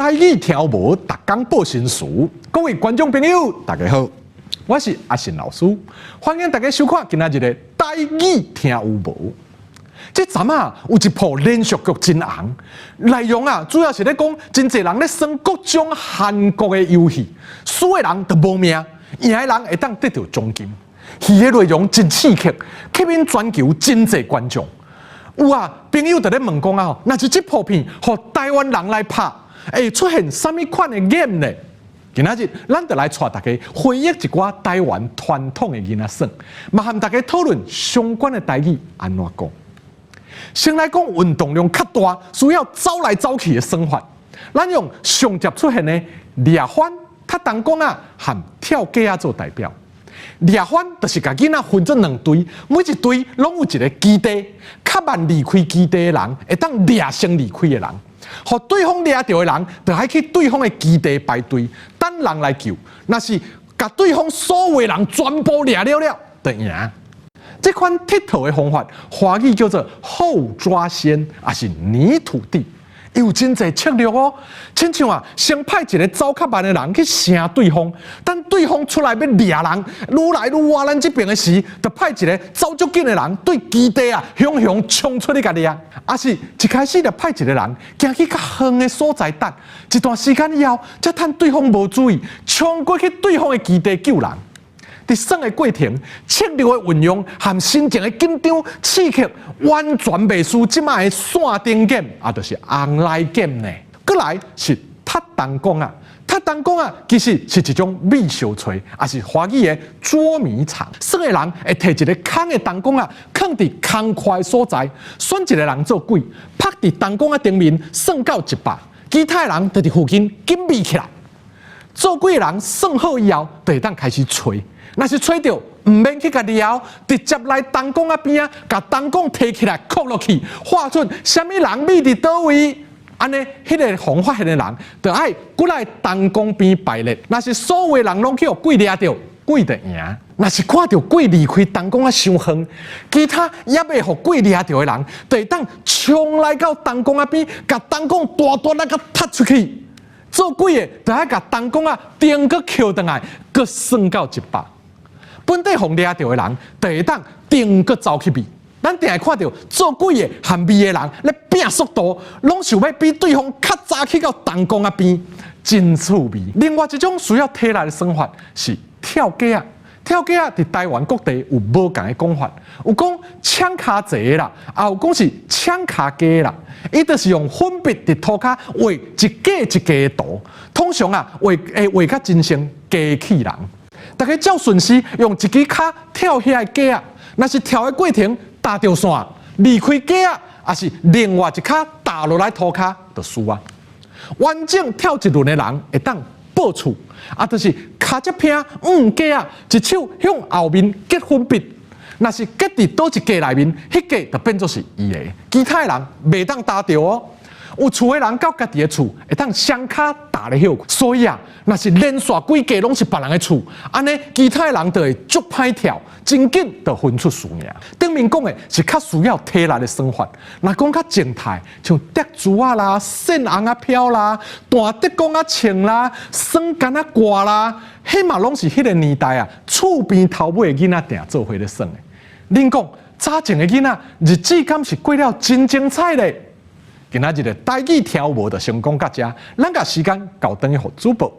台語聽有無？逐工報新詞。各位觀眾朋友，大家好，我是阿信老師，歡迎大家收看今仔日的台語聽有無。這陣啊，有一部連續劇真紅，內容啊，主要是咧講真濟人咧耍各種韓國的遊戲，輸的人就無命，贏的人會當得著獎金。戲的內容真刺激，吸引全球真濟觀眾。有啊，朋友就咧問講啊，若是這部片予台灣人來拍，會出現啥物款的 game 呢？今仔日咱就來帶大家回憶一寡台灣傳統的囡仔耍，嘛和大家討論相關的台語按怎講。先來講運動量較大，需要走來走去的耍法。咱用上集出現的掠番、踢銅管仔和跳格仔做代表。掠番就是共囡仔分做兩隊，每一隊攏有一个基地，較慢離開基地的人會當掠先離開的人，予對方掠著的人，就愛去對方的基地排隊等人來救。若是共對方所有人全部掠了了，就贏。這款鐵佗的方法，華語叫做後抓先，抑是泥土地。有真濟策略哦，親像啊，先派一个走較慢的人去聲對方，等對方出來欲掠人，愈來愈倚咱這邊的時，就派一个走足緊的人對基地啊，雄雄衝出去共掠。抑是一開始就派一个人行去較遠的所在等，一段時間以後，才趁對方無注意，衝過去對方的基地救人。佇耍的過程，策略的運用和神情的緊張刺激，完全袂輸這擺的線頂 game，啊，就是 online game 呢。閣來是踢銅管仔，踢銅管仔，其實是一種覕相揣，抑是華語的捉迷藏。耍的人會提一个空的銅管仔，囥佇空曠的所在，選一个人做鬼，趴佇銅管仔頂面算到一百，其他的人就佇附近緊覕起來。做鬼的人算好以後，就會當開始揣。若是揣著，毋免去共掠，直接來銅管仔邊仔，共銅管提起來，扣落去，畫出啥物人覕佇佗位，按呢，彼个予發現的人，就愛過來銅管邊排列。若是所有人攏去予鬼掠著，鬼就贏。若是看著鬼離開銅管仔傷遠，其他猶未予鬼掠著的人，就會當衝來到銅管仔邊，共銅管大大力共踢出去。做鬼的，就愛共銅管仔頂閣抾轉來，閣算到一百。本底予掠著的人，就會當頂閣走去覕。咱定會看著做鬼的和覕的人咧拼速度，攏想欲比對方較早去到銅管仔邊，真趣味。另外一種需要體力的耍法是跳格仔。跳格仔佇台灣各地有無仝的講法，有講搶跤齊啦，也有講是搶跤雞啦。伊就是用粉筆佇塗跤畫一格一格的圖，通常啊畫會畫較真像機器人。大家照順序用一支跤跳遐个格仔，若是跳的過程踏著線，離開格仔，抑是另外一跤踏落來塗跤，就輸啊。完整跳一輪的人會當報厝，啊，就是跤隻拚格仔，一手向後面擊粉筆，若是擊佇佗一格內面，彼格就變做是伊的，其他的人袂當踏著哦。有厝的人到家己的厝，會當雙跤踏咧歇睏。所以啊，若是連續幾格攏是別人的厝，按呢其他的人就會足歹跳，真緊就分出輸贏。頂面講的是較需要體力的耍法，若講較靜態，像疊珠仔啦、線尪仔飄啦、彈竹竿仔穿啦、耍桿仔掛啦，彼嘛攏是彼个年代啊，厝邊頭尾的囡仔定做伙咧耍的。恁講早前的囡仔日子敢是過了真精彩咧？今仔日的台語聽有無就先講到遮，咱共時間交轉去予主播。